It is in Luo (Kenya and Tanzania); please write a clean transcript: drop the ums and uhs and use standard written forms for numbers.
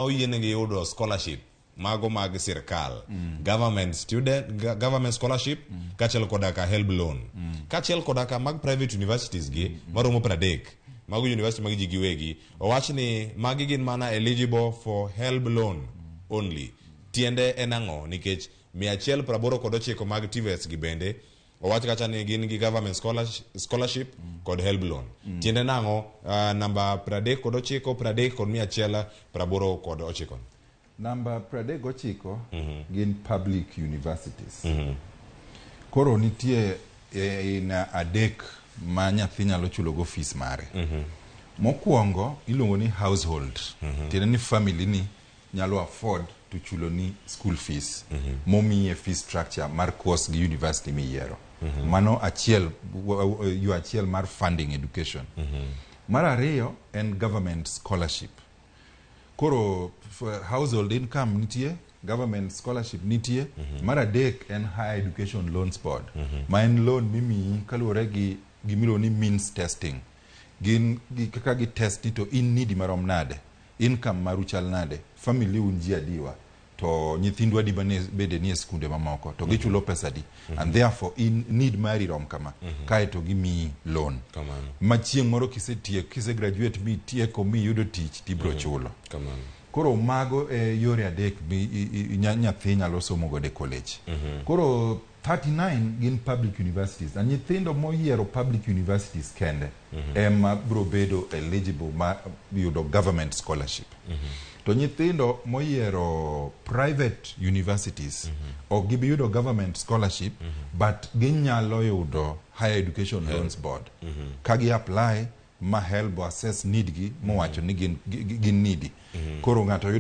Oyienegi yudo scholarship mago mag sirkal, government student, government scholarship, kaachiel koda ka HELB loan, kaachiel koda ka mag private universities gi maromo 30. Mago university mag ji giwegi, owach ni magi gin mana eligible for HELB loan only. Tiende en ang'o? Nikech 189 mag TVETs gi bende owach kacha ni gin gi government scholarship kod HELB loan. Tiende nang'o, namba 39, 30 kod 189? Namba 39 gin public universities. Koro nitie aina adek ma nyathi nyalo chulogo fees mare. Mokwongo iluongo ni household, tiende ni family ni nyalo afford to chulo ni school fees momiye fee structure mar course gi university miyiero. Mano achiel, yo achiel mar funding education. Mar ariyo en government scholarship. Koro household income nitie, government scholarship nitie. Mar adek en Higher Education Loans Board, ma en loan mimiyi kaluwore gi gimiluongo ni means testing. Gin gi kaka gi test ni to in needy marom nade, income maru chal nade, family un ji adiwa, to nyithindu adi mane bende nie skunde mamoko, to gichulo pesa adi, and therefore in need mari rom kama, kaeto gimiyi loan Kamano. Ma chieng' moro kisetieko, kise graduate mitieko miyudo tich, tibro chulo. Kamano. Koro mago e yore adek mi nyathi nyalo somo godo e college. Koro 39 gin public universities, na nyithindo moyiero public universities kende ema bro bedo eligible ma yudo government scholarship, to nyithindo moyiero private universities ok gibi yudo government scholarship, but ginyalo yudo Higher Education Loans Board ka gi apply ma HELB assess need gi mowacho ni gin needy. Koro ng'ato yudo